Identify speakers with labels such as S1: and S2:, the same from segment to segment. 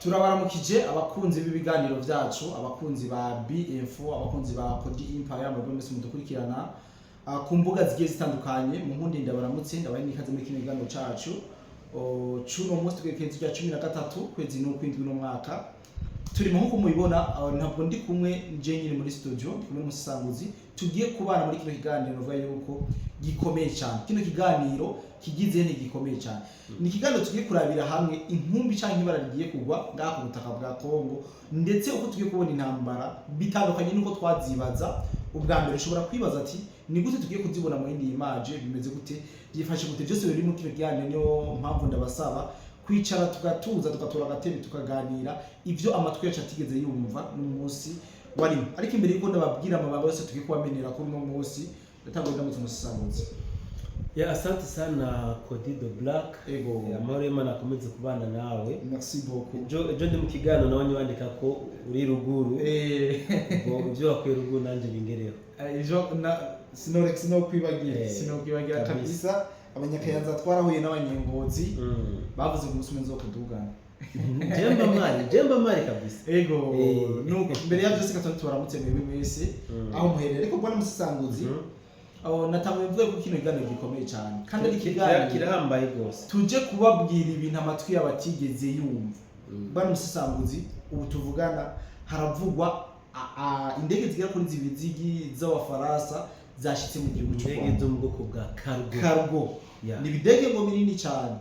S1: Turabaramukije abakunzi b'ibiganiro byacu, abakunzi ba BF, abakunzi ba Kodi Empire, mwebwe mwese mudukurikirana ku mbuga zigiye zitandukanye. Mu nkundi ndabaramutse, ndabaye n'ikaze muri kino kiganiro cacu. Cuno munsi tugerekezo rya 13 kwezi n'ukwindwi n'umwaka turimo. Nk'uko mubibona, ntabwo ndi kumwe nje nyine muri studio, ndi kumwe n'umusesanguzi tugiye kubana muri kino kiganiro. Novuga yuko gikomeye cyane. Kino kiganiro kigize ni gikomeye cyane, ni ikiganiro tugiye kurabira hamwe inkumbi cyangwa ibara rigiye kugwa ngaha ku butaka bwa Kongo, ndetse uko tugiye kubona intambara bitandukanye n'uko twazibaza ubwa mbere. Ushobora kwibaza ati: "Ni gute tugiye kuzibona mu yindi image? Bimeze gute? Byifashe gute?" Byose biri muri kino kiganiro. Niyo mpamvu ndabasaba kwicara, tugatuza, tugatora agatebe, tukaganira ibyo amatwi yacu atigeze yumva n'umunsi warimo. Ariko imbere yuko ndababwira amabanga yose tugiye kubamenera kuri uno munsi, ndatangura ndamutse umusesanguzi.
S2: Ya, asante sana, Kodi the Black.
S1: Ego.
S2: Amahoro y'Imana akomeze kubana nawe.
S1: Merci beaucoup.
S2: Ejo ndi mu kiganiro nawe wandika ko uri ruguru. Ubwo ibyo wakuye ruguru nanjye bingereho.
S1: Ejo na sinorek sinokwibagira, sinokwibagira
S2: kabisa.
S1: Kabisa, Abanyakayanza twarahuye n'Abanyengozi, bavuze ngo umunsi umwe nzokudugana.
S2: Jemba mari, jemba mari kabisa.
S1: Ego. Nuko mbere ya byose gato tubaramutse mwebwe mwese aho muherereye. Ariko bwana musesanguzi, aho natanguye mvuga ko kino kiganiro gikomeye cyane kandi ari ikiganiro
S2: Kirahambaye rwose.
S1: tuje kubabwira ibintu amatwi yabo atigeze yumva. Bwana musesanguzi, ubu tuvugana haravugwa indege zigera kuri zibiri z'Abafaransa zashitse mu gihugu cy'u
S2: Indege
S1: Rwanda.
S2: zo mu bwoko bwa cargo.
S1: Cargo. Ni ibidege ngo binini cyane.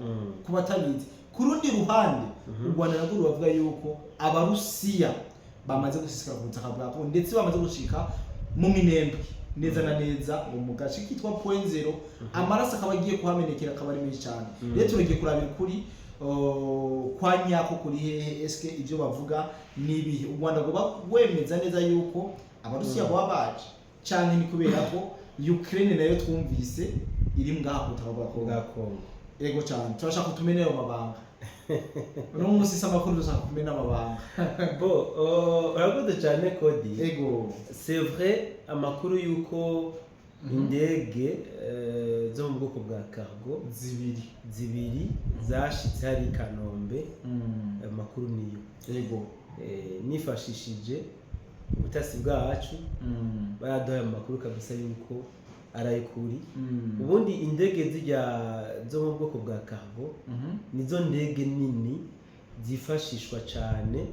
S1: Ku batabizi, ku rundi ruhande u Rwanda narwo ruravuga yuko Abarusiya bamaze gusisikara ku butaka bwa Kongo, ndetse bamaze gushika mu Minembwe neza na neza, ngo mu gace kitwa Point Zero. Amaraso akaba agiye kuhamenekera, akaba ari menshi cyane. Rero turagiye kurabira ukuri kwa nyako kuri hehe. Eske ibyo bavuga ni ibihe? U Rwanda rwoba rwemeza neza yuko Abarusiya baba baje, canke ni kubera ko Ukraine nayo twumvise iri ngaha ku butaka bwa Kongo?
S2: Bwa Kongo.
S1: Ego cyane, turashaka kutumena ayo mabanga uno munsi. Si amakuru, dushaka kumena amabanga.
S2: Bo, urakoze cyane, Kodi.
S1: Ego.
S2: C'est vrai, amakuru y'uko indege zo mu bwoko bwa cargo
S1: zibiri
S2: zibiri zashitse hari i Kanombe, ayo makuru niyo. Nifashishije ubutasi bwacu, baraduhaye amakuru kabisa yuko arayukuri. Ubundi indege zijya zo mu bwoko bwa cargo nizo ndege nini zifashishwa cyane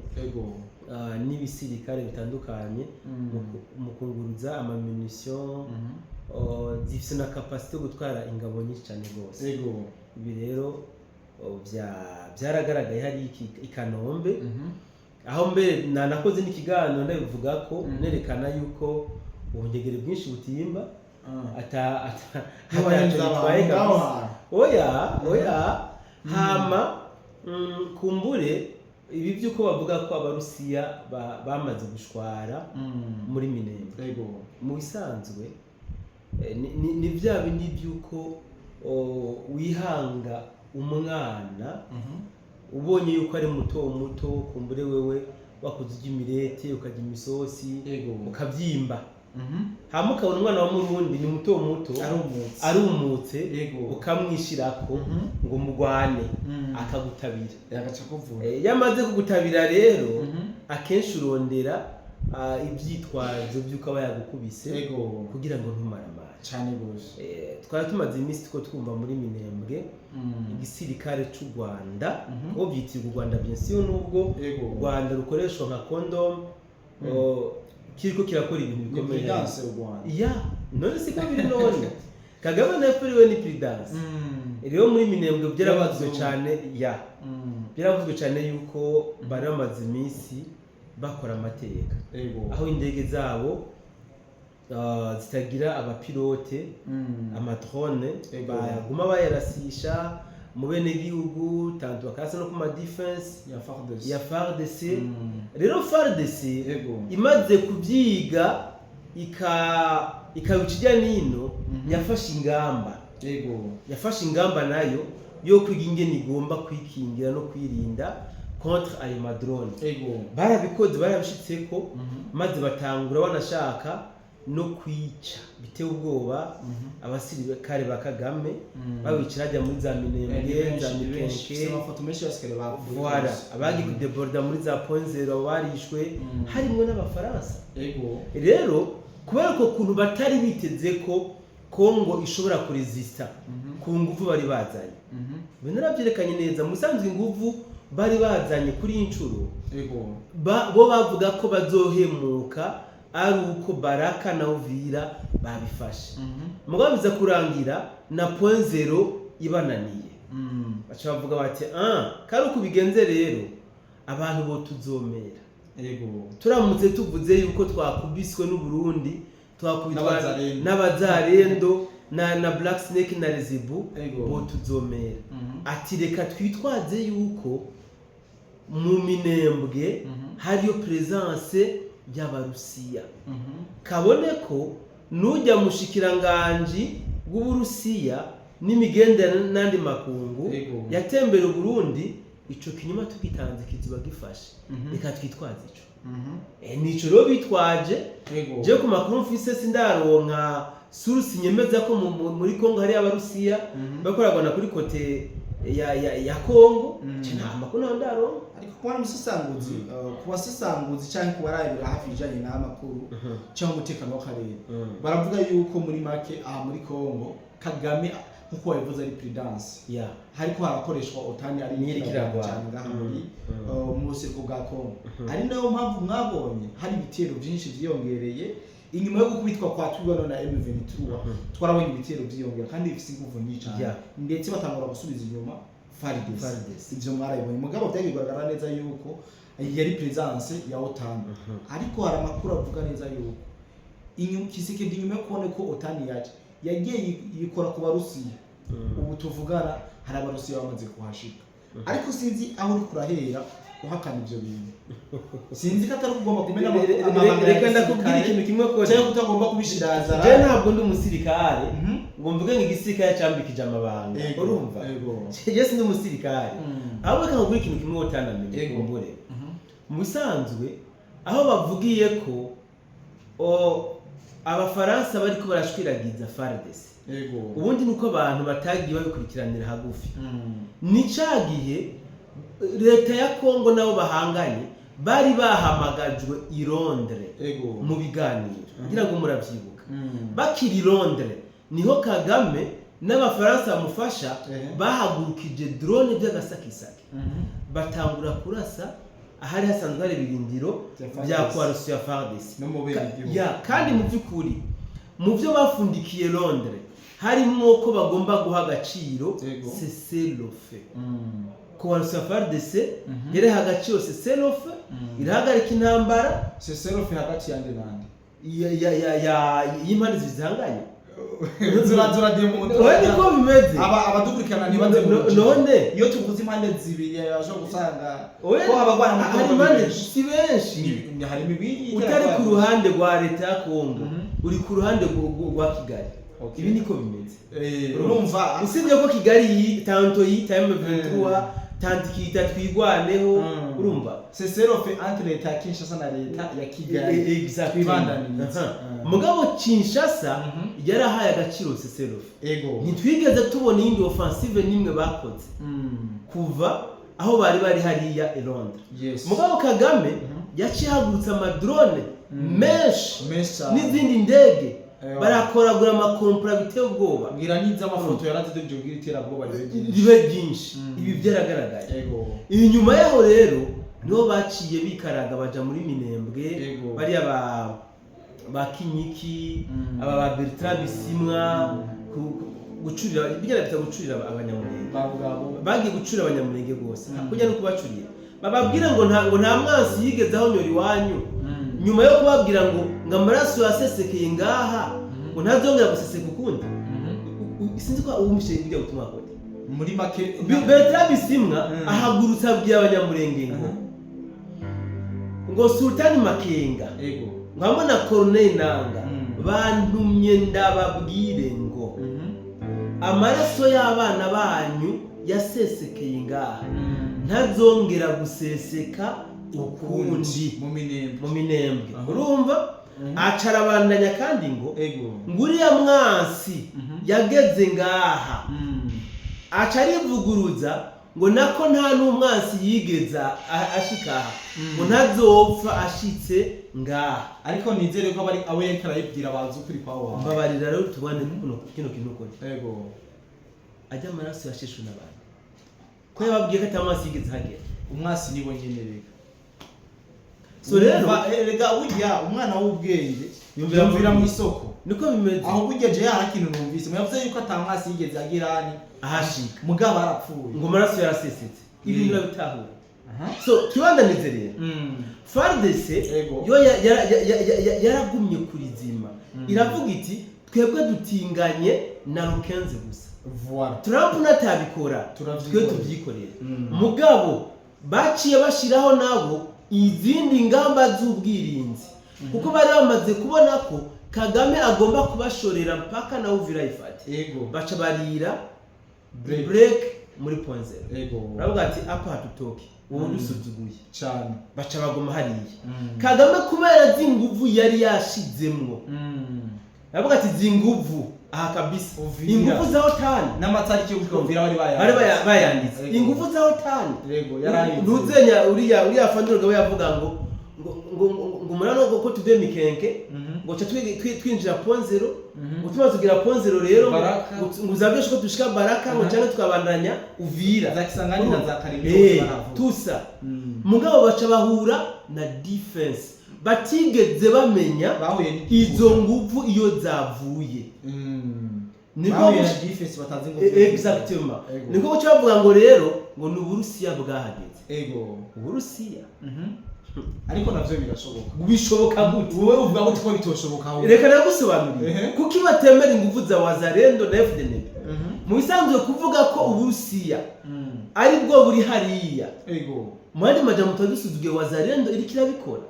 S2: n'ibisirikare bitandukanye mu kunguruza ama munitions. Zifise na capacité yo gutwara ingabo nyinshi cyane rwose. Ibi rero byaragaragaye hari i Kanombe, aho mbere nanakoze n'ikiganiro ndabivuga ko nerekana yuko ubunyegeri bwinshi butimba ata
S1: Ntiwarenza
S2: ataco bitwaye
S1: abantu ngaho
S2: kabisa.
S1: hantu.
S2: Oya, oya. Hama kumbure ibi by'uko bavuga ko Abarusiya bamaze gushwara muri Minembwe, mu bisanzwe ni bya bindi by'uko wihanga umwana ubonye yuko ari muto muto, kumbure wewe wakoze urya imirete, ukarya imisosi, ukabyimba, hama ukabona umwana wa murundi ni muto muto,
S1: arumutse,
S2: arumutse, ukamwishirako ngo mugwane, akagutabira.
S1: Yagaca kuvura.
S2: Yamaze kugutabira rero, akenshi urondera ibyitwazo by'uko aba yagukubise kugira ngo ntumaramare.
S1: Cyane gose.
S2: Twari tumaze iminsi two twumva muri Minembwe igisirikare c'u Rwanda, kuko byitirirwa u Rwanda bien sûr, nubwo u Rwanda rukoreshwa nka condom, kiriko kirakora ibintu
S1: Ni
S2: bikomeye.
S1: prudence u Rwanda.
S2: Ya, none siko biri? None Kagame na FPR we ni prudence. Rero muri Minembwe byaravuzwe
S1: Y'abazungu.
S2: cyane ya byaravuzwe cyane yuko bari bamaze iminsi bakora amateka, aho indege zabo zitagira abapilote, ama drone, baguma bayarasisha mu bene gihugu, tantu bakarasa no ku ma défense
S1: ya FARDC.
S2: Ya FARDC. Rero FARDC imaze kubyiga, ikabica ijya nino, yafashe ingamba. Yafashe ingamba nayo yo kwiga ingene igomba kwikingira no kwirinda contre ayo ma drone. Barabikoze, barabishitseko, maze batangura banashaka. no kwica biteye ubwoba abasirikare ba Kagame, babicira hajya muri za Minembwe, za Mikenke.
S1: Amafoto menshi y'abasirikare bapfuye.
S2: Voilà, abagiye kudeborda muri za Point Zéro barishwe, harimwo n'Abafaransa. Rero kubera ko kuntu batari biteze ko Kongo ishobora kuresista ku nguvu bari bazanye, ibintu narabyerekanye neza. Musanzwe inguvu bari bazanye kuri iyi nshuro, bo bavuga ko bazohemuka ari uko Baraka na Uvira babifashe, mugabo biza kurangira na Point Zéro ibananiye. Baca bavuga bati: "Ah, kari uko bigenze rero, abantu bo tuzomera turamutse tuvuze yuko twakubiswe n'Uburundi, twakubitwa
S1: N'Abazarendo.
S2: n'Abazarendo na Black Snake na Rezibu, bo tuzomera." Ati: "Reka twitwaze yuko mu Minembwe hariyo présence y'Abarusiya, kabone ko nujya mushikiranganji bw'Uburusiya n'imigenderanire n'andi makungu yatembera Uburundi, ico kinyuma tugitanze kizuba gifashe. Reka twitwaze ico." Nico rero bitwaje. Je ku makuru mfise, sindaronka source nyemeza ko muri Kongo hari Abarusiya bakoragwana kuri côté ya Kongo. Ce nta makuru nayo ndaronka.
S1: Ariko kuba umusesanguzi, ku basesanguzi cyangwa ku barabira hafi ibijyanye n'amakuru cyangwa umutekano w'akarere, baravuga yuko muri make aha muri Kongo Kagame, nkuko wabivuze, ari prudence, hariko harakoreshwa OTAN ari
S2: Niyo iriko iragwana.
S1: cyane ngaha muri mu buseruko bwa Kongo, ari nayo mpamvu mwabonye hari ibitero byinshi vyiyongereye inyuma yo gukubitwa kwa Twirwaneho na M23. Twarabonye ibitero vyiyongera kandi bifise inguvu nyinshi cyane, ndetse batangura gusubiza inyuma FARDC.
S2: FARDC.
S1: Ivyo mwarabibonye, mugabo byagiye kugaragara neza yuko yari présence ya OTAN. Ariko hari amakuru avuga neza yuko inyuma Tshisekedi, inyuma yo kubona ko OTAN yaje, yagiye yikora ku Barusiya. Ubu tuvugana hari Abarusiya bamaze kuhashika, ariko sinzi aho uri kurahera uhakana ivyo bintu. Sinzi ko atari ugomba kumena amabanga ya
S2: Reka ndakubwira
S1: gisirikare,
S2: ikintu kimwe ko
S1: cyangwa utagomba kubishiraza.
S2: Je ntabwo ndi umusirikare ngo mvuge ngo igisirikare cyambikije amabanga. Urumva, je sindi umusirikare. Ahubwo reka nkubwire ikintu kimwe utanamenye. Kumbure mu bisanzwe aho bavugiye ko Abafaransa bariko barashwiragiza FARDC, ubundi nuko abantu batagiye babikurikiranira hagufi, ni ca gihe leta ya Kongo nabo bahanganye bari bahamagajwe i Londres mu biganiro, ngira ngo murabyibuka. Bakiri i Londres niho Kagame n'Abafaransa bamufasha bahagurukije drone by'agasakisaki, batangura kurasa ahari hasanzwe hari ibirindiro
S1: Bya FARDC.
S2: bya coalition ya FARDC
S1: No mu benegihugu.
S2: Ya, kandi mu by'ukuri mu byo bafundikiye Londres harimo ko bagomba guha agaciro cessez-le-feu. Coalition ya FARDC yaraha agaciro cessez-le-feu, irahagarika intambara.
S1: Cessez-le-feu hagati yande nande?
S2: Y'impande zibiri zihanganye.
S1: Zura demo.
S2: Oya, niko bimeze.
S1: Aba abadukurikirana ntibaze
S2: None
S1: iyo tuvuze impande zibiri bashobora gusanga
S2: Oya,
S1: ko abagwana muri
S2: hari
S1: Kongo ni
S2: impande
S1: benshi.
S2: si benshi.
S1: Hari imigwi
S2: Utari ku ruhande rwa leta ya Kongo, uri ku ruhande rwa Kigali. Ibi niko bimeze.
S1: Urumva.
S2: Usibye ko Kigali tantôt yita M23, tantôt ikiyita Twigwaneho. Urumva.
S1: Cessez-le-feu entre leta ya Kinshasa na leta ya Kigali.
S2: Exactement.
S1: Twibandanirize.
S2: Aha. Mugabo Kinshasa yarahaye agaciro cessez-le-feu. Ntitwigeze tubona iyindi offensive n'imwe bakoze kuva aho bari bari hariya i Londres. Mugabo Kagame yaciye ahagurutsa amadrone menshi
S1: Menshi cyane.
S2: n'izindi ndege, barakoragura amakompura biteye ubwoba.
S1: Mbwira n'iz'amafoto yarazidoje ubwira iterabwoba ribe ryinshi.
S2: Ribe ryinshi. Ibi byaragaragaye. Inyuma yaho rero niho baciye bikaraga baja muri Minembwe. Bariya ba Kinyiki, aba ba Bertrand Bisimwa, gucurira bijya bita gucurira Abanyamurenge.
S1: Babugabo.
S2: Bagiye gucurira Abanyamurenge rwose, kujya no kubacurira bababwira ngo nta mwansi yigeze ahonyora iwanyu. Nyuma yo kubabwira ngo amaraso yasesekeye ngaha, ngo ntazongera guseseka ukundi. Sinzi ko wumvise bijya butumwa kote.
S1: Muri make
S2: Bertrand Bisimwa ahagurutse abwira Abanyamurenge ngo ngo Sultani Makenga ngo hamwe na Corneille Nanga bantumye ndababwire ngo amaraso y'abana banyu yasesekeye ngaha ntazongera guseseka ukundi
S1: mu Minembwe.
S2: Mu Minembwe.
S1: Aha.
S2: Urumva. Aca arabandanya kandi ngo ngo uriya mwansi yageze ngaha, aca arivuguruza ngo nako nta n'umwansi yigeza ashika aha, ngo ntazopfa ashitse ngaha.
S1: Ariko nizere ko abari abo yariko arayibwira bazi ukuri kwabo hantu.
S2: Mbabarira rero, tubane kino kintu ukuri. Ajya amaraso yasheshwe n'abantu, ko yababwiye ko atamwansi yigeze ahagera.
S1: Umwasi niwe nyene reka.
S2: So rero
S1: Umva, erega burya umwana w'ubwenge
S2: yumvira
S1: yumvira mu isoko.
S2: Niko bimeze.
S1: Aho burya je hari ikintu numvise muyavuze yuko ata mwasi yigeze agirani
S2: ahashika,
S1: mugabo arapfuye.
S2: Ngo amaraso yarasesetse, ibintu urabitahura. So tubandanize rero. FARDC yo yaragumye kurizima, iravuga iti twebwe dutinganye na rukenze gusa. Trump natabikora, twe
S1: Turavyikorera.
S2: tubyikorera. Mugabo baciye bashiraho nabo izindi ngamba z'ubwirinzi, kuko bari bamaze kubona ko Kagame agomba kubashorera mpaka na Uvira ifate. Baca barira
S1: Break.
S2: break muri point zero. Baravuga ati apa hatutoki, ubu dusuzuguye. Baca baguma hariya. Kagame kubera zinguvu yari yashizemwo, aravuga ati zinguvu aha kabisa,
S1: Uvira.
S2: inguvu za OTAN
S1: n'amatariki yo gushika Uvira bari
S2: bari
S1: bayanditse.
S2: bayanditse. Inguvu za OTAN.
S1: Yego, yarabitse.
S2: Ntuzenya uriya Fanduro Gabo yavuga ngo murano ko tuvuye Mikenke, ngo ca twinjira point zero, ngo tumaze kugira point zero rero,
S1: Baraka.
S2: ngo uzavyeshe ko dushika Baraka, ngo canke tukabandanya Uvira.
S1: Za Kisangani na za Kalemie bose baravuga.
S2: Tusa. Mugabo baca bahura na defense batigeze bamenya
S1: Bahuye
S2: izo nguvu iyo zavuye. Niko
S1: Bahuye na defense batazi ngo
S2: Exactement. Niko guca bavuga ngo rero ngo ni Uburusiya bwahageze. Uburusiya.
S1: Ariko navyo birashoboka.
S2: Bishoboka gute?
S1: Wowe uvuga ko ko bitoshoboka ahubwo.
S2: Reka nagusobanurire. Kuki batemera inguvu za Wazalendo na FDNB? Mu bisanzwe kuvuga ko Uburusiya ari bwo buri hariya, mu yandi majambo tuba dusuzuguye Wazalendo iriko irabikora.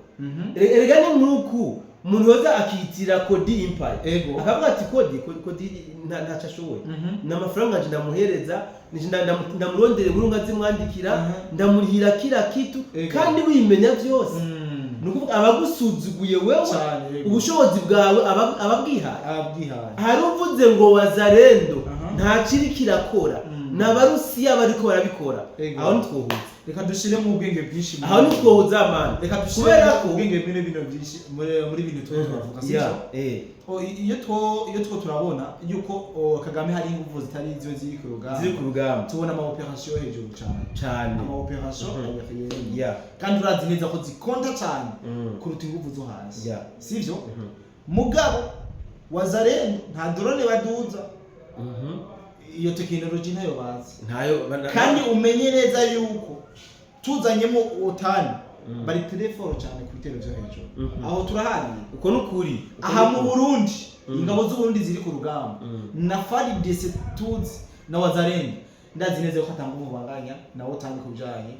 S2: Erega ni nk'uku umuntu yoza akitira Kodi Empire, akavuga ati Kodi Kodi ntaco ashoboye, ni amafaranga nje ndamuhereza, nije ndamurondera inkuru nkazimwandikira, ndamurihira kila kitu, kandi wimenya byose. Ni ukuvuga abagusuzuguye wewe,
S1: Cane, yego.
S2: ubushobozi bwawe ababwihaye.
S1: Ababwihaye.
S2: Hari uvuze ngo Wazalendo nta kiri kirakora, n'Abarusiya bariko barabikora. Aho ntitwohuza.
S1: Reka dushiremo ubwenge bwinshi
S2: Aho ntitwohuza amana,
S1: Reka
S2: kubera
S1: dushiremo
S2: ko
S1: ubwenge bw'ibintu bino byinshi muri bino tuba turavuga, sivyo? Iyo two turabona yuko Kagame hari inguvu zitari izo ziri ku rugamba.
S2: Ziri ku rugamba.
S1: Tubona ama operation yo hejuru cyane.
S2: Cane.
S1: Ama operation aérienne, kandi urazi neza ko zikonta cyane kuruta inguvu zo hasi, sivyo? Mugabo Wazalendo nta drone baduza, iyo tekinoloji ntayo bazi.
S2: Ntayo
S1: Kandi umenye neza yuko tuzanyemo OTAN bari très fort cyane ku bitero byo hejuru. Aho turahariye.
S2: Uko nukuri.
S1: Aha mu Burundi, ingabo z'Uburundi ziri ku rugamba na FARDC tuzi na Wazalendo, ndazi neza ko atanga banganya na OTAN ku bijanye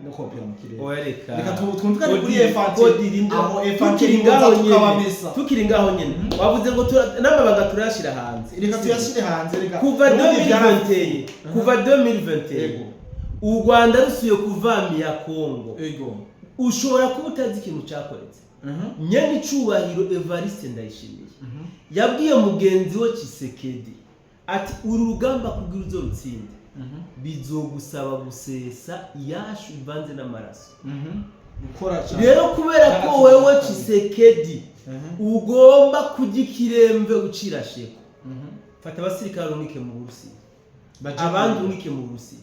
S1: no kopera mu kirere.
S2: Oya, reka.
S1: Reka twumvikane kuri infantry.
S2: Kodi rinda.
S1: Aho infantry
S2: Tukiri ngaho
S1: boza
S2: nyene,
S1: tukabamesa.
S2: tukiri ngaho nyene, wavuze ngo n'amabanga turayashira hanze.
S1: Reka tuyashire hanze, reka.
S2: Kuva
S1: Ubundi
S2: 2021, kuva 2021 u Rwanda rusuye kuvamiya Kongo, ushobora kuba utazi ikintu cyakoretse. Nyene icubahiro Evariste Ndayishimiye yabwiye mugenzi we Tshisekedi ati uru rugamba kugira uzorutsinde bizogusaba gusesa iyashu ivanze n'amaraso.
S1: Gukora cyane.
S2: Rero kubera ko
S1: N'agatsinda
S2: wewe
S1: kabiri.
S2: Tshisekedi ugomba kurya ikiremve ucira sheko, fata abasirikare urungike mu Burusiya,
S1: Baje
S2: abandi
S1: kwiga.
S2: urungike mu Burusiya,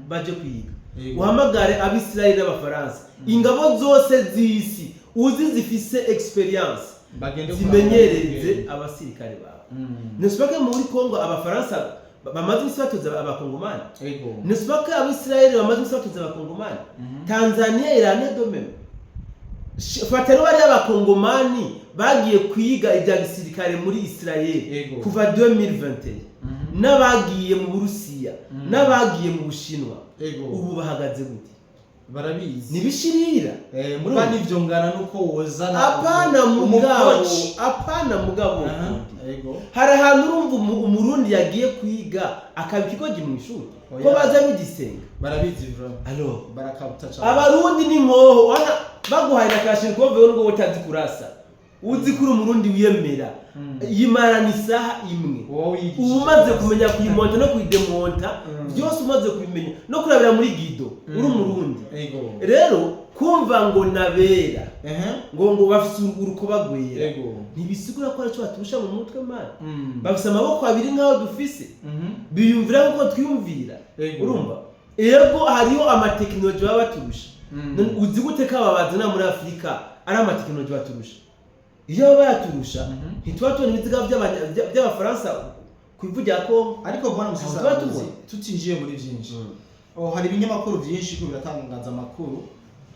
S2: baje kwiga, uhamagare Abisirayeli n'Abafaransa, ingabo zose z'isi uzi zifise experience,
S1: Bagende
S2: zimenyereze
S1: kuraba.
S2: abasirikare bawe. N'est-ce pas que muri Congo Abafaransa bamaze imisi batoza Abakongomani? N'est-ce pas que Abisirayeli bamaze imisi batoza Abakongomani? Tanzania irane de même. Fata rero bariya Abakongomani bagiye kwiga ibya gisirikare muri Israel kuva 2021, n'abagiye mu Burusiya, n'abagiye mu Bushinwa, ubu bahagaze gute?
S1: Barabizi.
S2: Nibishirira.
S1: Muga nivyo ngana nuko wozana
S2: Apana mugabo,
S1: umukoci.
S2: apana mugabo. Hari ahantu urumva Umurundi yagiye kwiga akaba ikigogi mu ishuri, ko
S1: Oya.
S2: baza bigisenga.
S1: Barabizi vraiment.
S2: Alors
S1: Barakabuta cyane.
S2: Abarundi ni nkoho wana baguhaye na Kalashnikov, wewe nubwo utazi kurasa. Uzi ko uri Umurundi wiyemera, yimarana isaha imwe.
S1: Wowe wigishije.
S2: Uba umaze kumenya kuyimonta no kuyidemonta, byose umaze kubimenya no kurabira muri guidon, uri Umurundi. Rero kumva ngo nabera, ngo bafise urukoba rwera, ntibisigura ko aricyo baturusha mu mutwe, man. Bafise amaboko abiri nk'aho dufise, biyumvira nk'uko twiyumvira. Urumva, ego, hariho amatekinoloji baba baturusha. None uzi gute ko aba bazana muri Afurika ari amatekinoloji baturusha? Iyo baba bayaturusha, ntituba tubona ibiziga by'Abafaransa ku ivu rya Kongo.
S1: Ariko bwana
S2: Ntabwo
S1: Musasa,
S2: tuba tubona.
S1: tutinjiye muri byinshi, oh, hari ibinyamakuru byinshi ko biratangaza amakuru,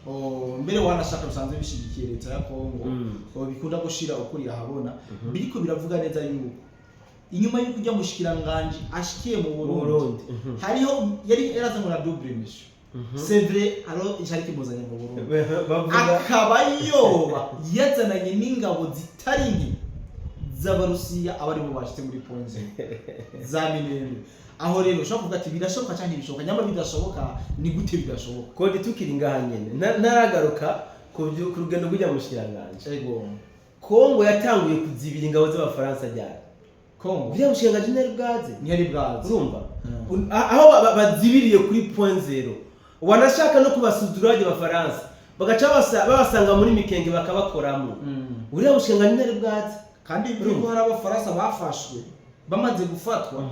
S1: oh, mbere wanashaka bisanzwe bishigikiye leta ya Kongo, oh, bikunda gushira ukuri ahabona, biriko biravuga neza yuko inyuma y'uko ujya mushikiranganje ashikiye mu
S2: Mu
S1: Burundi,
S2: Burundi.
S1: Hariho yari yarazanywe na double mission. C'est vrai, hariho icari kimuzanye mu Burundi,
S2: Bavuga
S1: akaba yoba yazananye n'ingabo zitari nke z'Abarusiya, abaribo bashitse muri Point Zéro za Minembwe. Aho rero ushobora kuvuga ati birashoboka cyangwa ntibishoboka. Nyamara bidashoboka, ni gute bidashoboka?
S2: Kodi, tukiri ngaha nyene, ntaragaruka ku rugendo rw'ujya mushikiranganje, Kongo yatanguye kuzibira ingabo z'Abafaransa ryari?
S1: Kongo?
S2: Uriya mushikiranganji ntiyari bwaze.
S1: Ntiyari bwaze.
S2: Urumva, aho bazibiriye kuri Point Zéro, wanashaka no kubasuzura bajya Abafaransa bagaca babasanga muri Mikenge bakabakoramo. Uriya mushikiranganji ntiyari bwaze.
S1: Kandi biriko hari Abafaransa bafashwe, bamaze gufatwa,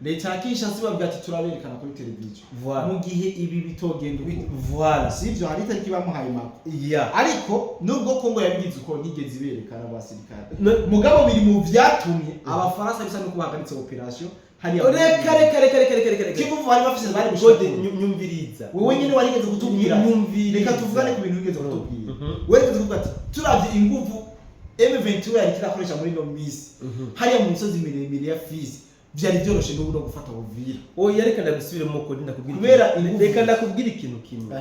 S1: leta ya Kinshasa ibabwira ati turaberekana kuri televiziyo mu gihe ibi bitogenda uko. Sivyo, hari itariki bamuhaye mako. Ariko nubwo Kongo yabigize uko, ntigeze iberekana abasirikare. Mugabo biri mu vyatumye Abafaransa bisa nuko bahagaritse opération hariya.
S2: Reka, reka, reka, reka, reka, reka, reka.
S1: Kiguvu bari bafise bari
S2: Gode,
S1: gushika.
S2: Nyumviriza.
S1: Wowe nyine warigeze kutubwira.
S2: Nyumviriza.
S1: Reka tuvugane ku bintu wigeze kutubwira. Warigeze kuvuga ati turavye inguvu M23 yari kirakoresha muri ino misi hariya mu misozi miremire ya Fizi, vyari vyoroshe n'ubu no gufata Uvira.
S2: Oya, reka ndagusubiremo kodi, ndakubwira
S1: Kubera inguvu.
S2: Reka ndakubwira ikintu kimwe.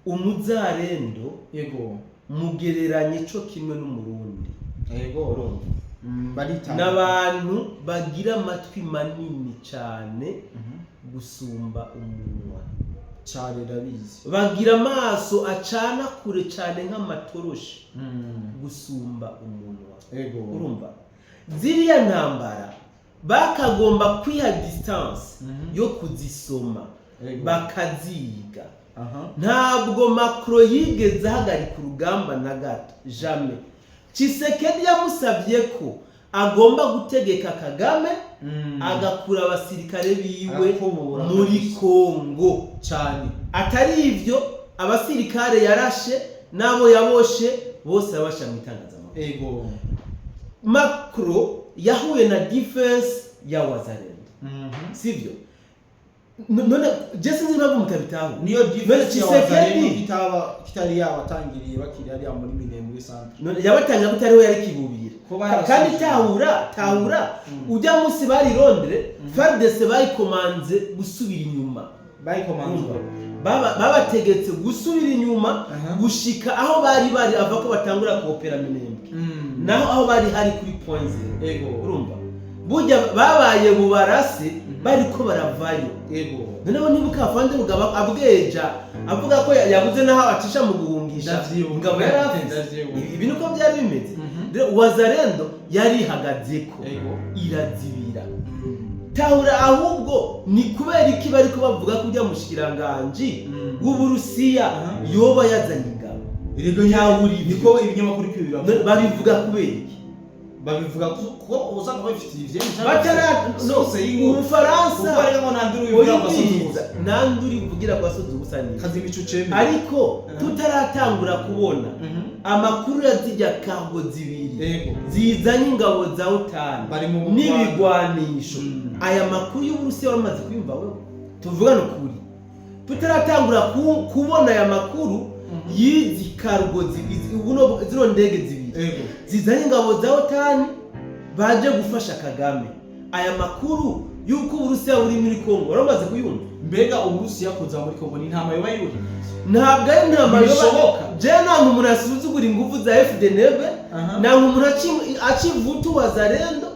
S2: Umuzarendo mugereranye co kimwe n'Umurundi. Urumva?
S1: Baritanga.
S2: N'abantu bagira amatwi manini cyane gusumba umunwa.
S1: Cane, ndabizi.
S2: Bagira amaso acana kure cyane nk'amatoroshi gusumba umunwa. Urumva, ziriya ntambara bakagomba kwiha distance yo kuzisoma, bakaziga. Ntabwo Macron yigeze ahagarika urugamba na gato, jamais. Tshisekedi yamusabye ko agomba gutegeka Kagame agakura abasirikare biwe
S1: Agakubura
S2: muri
S1: kabisa.
S2: Kongo. Atari ivyo, abasirikare yarashe n'abo yaboshe bose yabasha mu itangazamakuru. Macron yahuye na défense ya Wazalendo, sivyo? None je sinzi impamvu mutabitaho.
S1: Niyo
S2: None
S1: défense ya
S2: Tshisekedi
S1: Wazalendo kitaba kitari yabatangiriye bakiri hariya muri Minembwe centre.
S2: None yabatangira ko atariho yari kibubira?
S1: Ko barasubije.
S2: Kandi tahura, tahura, ujya munsi bari Londres, FARDC bayikomanze gusubira inyuma.
S1: Bayikomanze.
S2: Babategetse gusubira inyuma gushika aho bari bari ava ko batangura kuopera Minembwe, naho aho bari hari kuri Point Zéro. Urumva, burya babaye bubarase bariko baravayo. Noneho nibuka afande Rugaba abweja avuga ko yabuze n'aho acisha mu guhungisha
S1: Ndavyibuka.
S2: ingabo yari afise.
S1: Ndavyibuka.
S2: Ibi niko byari bimeze. Rero Wazalendo yari ihagazeko, irazibira. Tahura, ahubwo ni kubera iki bariko bavuga ko ujya mushikiranganji w'Uburusiya yoba yazanye ingabo?
S1: Erega
S2: Tahura ibyo.
S1: Niko ibinyamakuru ibyo biravuga.
S2: None babivuga kubera iki?
S1: Babivuga ko usanga babifitiye ivyemeza.
S2: Batara no
S1: Source y'inkuru.
S2: Ubufaransa.
S1: Kuko rero ngo nta nduru bivuga ngo
S2: Oyumviriza,
S1: asoza.
S2: nanduri uvugira kwa soza ubusa ni
S1: Kazi imico cemera.
S2: Ariko tutaratangura kubona amakuru ya zijya cargo zibiri zizanye ingabo za OTAN
S1: Bari mu
S2: n'ibigwanisho, aya makuru y'Uburusiya waramaze kuyumva wewe? Tuvugane ukuri, tutaratangura kubona aya makuru y'izi cargo zino ndege zibiri zizanye ingabo za OTAN baje gufasha Kagame, aya makuru y'uko Uburusiya buri muri Kongo waramaze kuyumva?
S1: Mbega Uburusiya kuza muri Kongo ni intama yoba yuhiye?
S2: Ntabwo ari intama yoba.
S1: Ntibishoboka.
S2: Je ntabwo umuntu asuzugura ingufu za FDNB, ntabwo umuntu aca ivutu Wazalendo.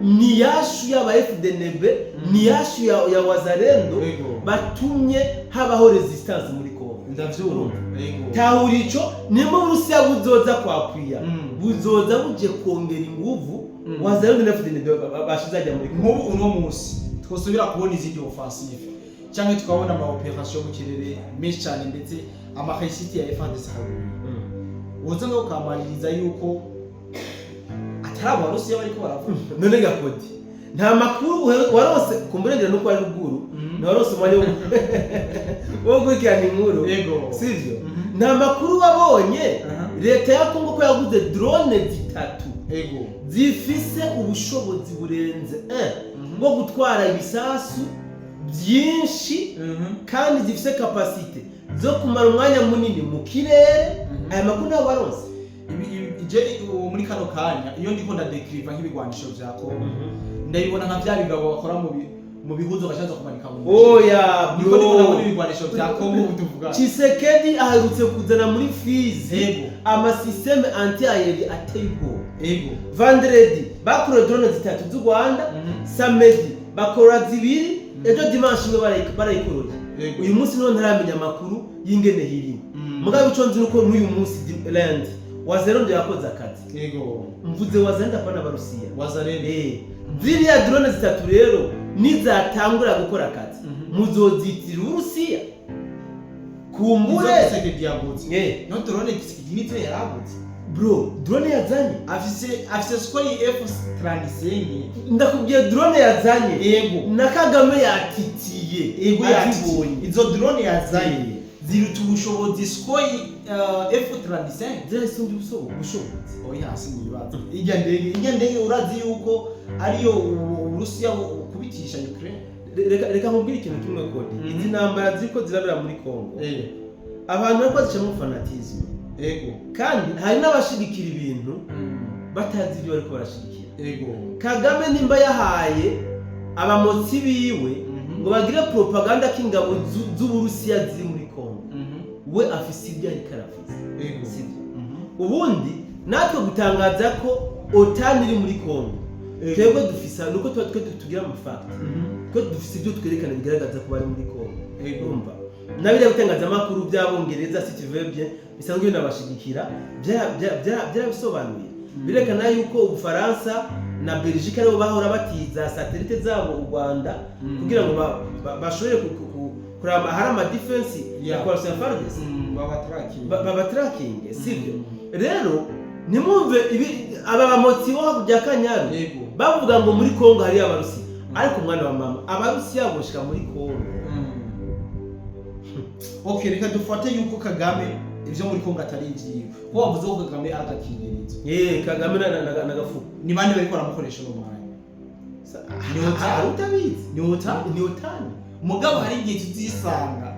S2: Ni yashu y'aba FDNB, ni yashu ya Wazalendo batumye habaho résistance muri Kongo.
S1: Ndavyumva, yego.
S2: Tahura ico, nimba Uburusiya buzoza kwapwiya, buzoza buje kongera inguvu Wazalendo na FDNB bashize ajya muri Kongo.
S1: Nk'ubu uno munsi twosubira kubona izindi offensive cyangwa tukabona ama opération mu kirere menshi cyane, ndetse ama réussite ya FARDC akagwira, woza ngo ukamaririza yuko atari Abarusiya bariko baravuga?
S2: None gakodi, nta makuru warose kumburengera nuko ari ruguru, ntiwarose umwanya wo gukurikirana inkuru, sivyo? Nta makuru wabonye leta ya Kongo ko yaguze drone zitatu zifise ubushobozi burenze bwo gutwara ibisasu byinshi, kandi zifise capacité zo kumara umwanya munini mu kirere? Aya makuru ntabwo waronse?
S1: Je ubu muri kano kanya, iyo ndiko ndadekiriva nk'ibigwanisho vya Kongo, ndabibona nka vya bigabo bakora mu bihuzo gashaza kumanika mu
S2: Oya.
S1: Niko ndiko ndabona
S2: Bro,
S1: ibigwanisho vya Kongo ubu tuvuga.
S2: Tshisekedi aherutse kuzana muri Fizi ama système anti-aérien ateye ubwoba. Vendredi bakorewe drone zitatu z'u Rwanda, samedi bakora zibiri, ejo dimanche imwe barayikoroye. Uyu munsi niho ntaramenya amakuru y'ingene hiriwe. Mugabo ico nzi nuko n'uyu munsi lundi Wazalendo yakoze akazi. Mvuze Wazalendo, apana Abarusiya.
S1: Wazalendo.
S2: Ziriya drone zitatu rero nizatangura gukora akazi, muzozitirira Uburusiya kumbure.
S1: Izo Tshisekedi yaguze? No drone Tshisekedi nizo yaraguze?
S2: Bro, drone yazanye,
S1: Afise Sukhoi F35.
S2: Ndakubwiye drone yazanye, na Kagame yatitiye
S1: Yego,
S2: azibonye.
S1: Izo drone yazanye ziruta ubushobozi Sukhoi F35?
S2: Zirasumbya ubushobozi.
S1: Oya, sinibaza. Ijya ndege urazi yuko ariyo Uburusiya bukubitisha Ukraine.
S2: Reka nkubwire ikintu kimwe, Kodi. Izi ntambara ziriko zirabera muri Kongo, abantu bariko bazicamo fanatisme, kandi hari n'abashigikira ibintu batazi ibyo bariko barashigikira. Kagame nimba yahaye abamotsi biwe ngo bagire propaganda ko ingabo z'Uburusiya ziri muri Kongo, we afise ibyo ariko aravuze, sibyo? Ubundi natwe gutangaza ko OTAN iri muri Kongo, twebwe dufise nuko tuba twe tugira ama facts, twe dufise ibyo twerekana bigaragaza ko bari muri Kongo. Urumva na biriya bitangazamakuru by'Abongereza, si tu veux bien, bisanzwe binabashigikira, byarabisobanuye, birekana yuko Ubufaransa na Belgique aribo bahora batiza satellite zabo u Rwanda kugira ngo bashobore kuraba ahari ama défense ya coalition FARDC,
S1: babatracking.
S2: Babatracking, sibyo? Rero ntimwumve ibi aba bamotsi bo hakurya ya Kanyaru bavuga ngo muri Kongo hariyo Abarusiya. Ariko umwana wa mama, Abarusiya boshika muri Kongo?
S1: Okay, reka dufate yuko Kagame ivyo muri Kongo atari ivyiwe, ko wavuze ko Kagame agakingirizo.
S2: Kagame na gafuko.
S1: Ni bande bariko baramukoresha uno mwanya? Ni OTAN.
S2: Hari utabizi?
S1: Ni OTAN.
S2: Ni OTAN.
S1: Mugabo hari igihe tuzisanga